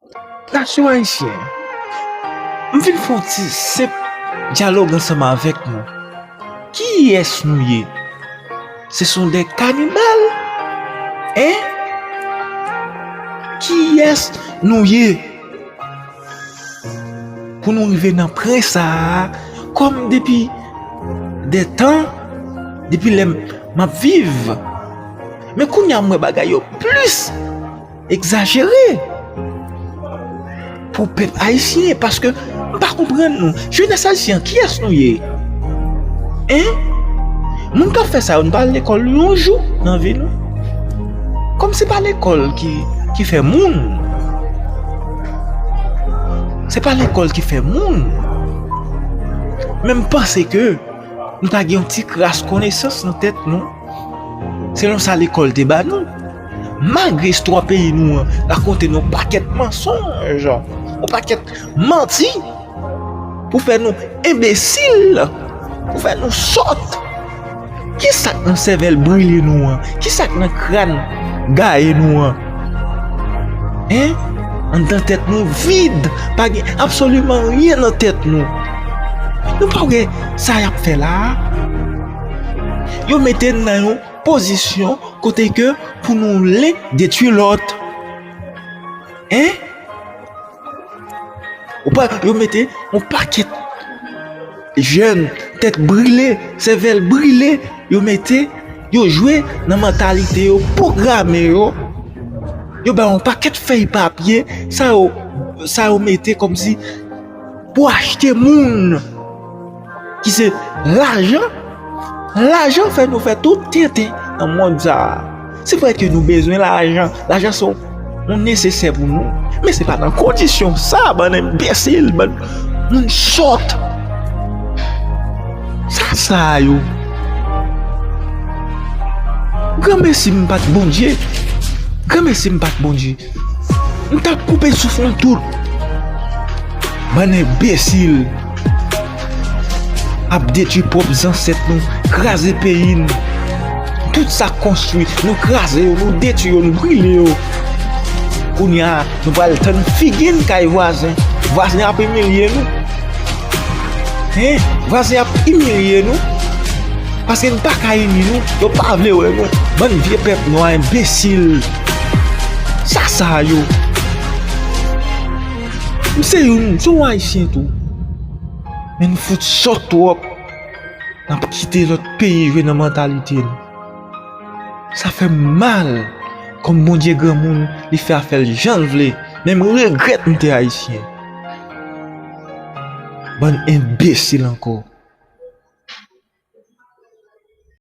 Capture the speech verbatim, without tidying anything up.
Nasyon ayisyen, m vin fè yon ti senp dyalòg ansanm avèk nou. Kiyès nou ye? Ce sont des cannibales? Hein? Kiyès nou ye? Pou nou rive nan pwen sa a, kòm depi de tan, depi lè m ap viv. Men kounye a m wè bagay yo plis egzajere pou pèp ayisyen, paske m pa konprann nou. Jenès ayisyen an, kiyès nou ye? Hein? Moun k ap fè sa yo, nou pa al lekòl yon jou nan vi nou? Kòm se pa lekòl ki, ki fè moun. Se pa lekòl ki fè moun. Men m panse ke nou ta gen yon ti kras konesans nan tèt nou, selon sa lekòl te ba nou. Malgre istwa peyi nou an rakonte nou yon pakèt mansonj, yon pakèt manti, pou fè nou enbesil, pou fè nou sòt. Kisa k nan sèvèl brile nou an? Kisa k nan kràn gaye nou an? Hein? Anndan tèt nou vid, pa gen absoliman anyen nan tèt nou. Nou pa wè sa y ap fè la a? Yo mete n nan yon pozisyon kote ke pou nou len detwi lòt. Hein? Ou pa, yo mete yon pakèt jèn, tèt brile, sèvèl brile, yo mete, yo jwe nan mantalite yo, pwograme yo. Yo ba yo yon pakèt fèy papye, sa yo, sa yo mete kòmsi pou achte moun, ki se lajan. Lajan fè nou fè tout tenten nan mond sa a. Se vre ke nou bezwen lajan. Lajan se yon, yon nesesè pou nou. Men se pa nan kondisyon sa, bann enbesil, bann moun sòt. Sa sa yo? Granmesi m pa t Bondye. Granmesi m pa t Bondye. M t ap koupe souf nou tout. Bann enbesil. Ap detwi pwòp zansèt nou, kraze peyi n. Tout sa k konstwi, nou kraze yo, nou detwi yo, nou brile yo. Kounye a, nou pral tann figi n kay vwazen. Vwazen ap imilye nou. Hein? Vwazen ap imilye nou. Paske n pa ka ini nou, yo pa vle wè nou. Bann vye pèp nwa enbesil. Sa sa yo? M se youn, m se yon Ayisyen tou. Men n fout sòt twòp. N ap kite lòt peyi jwe nan mantalite n. Sa fè m mal. Kòm Bondye granmoun, li fè afè l jan l vle. Men m regrèt m te Ayisyen. Bann enbesil ankò.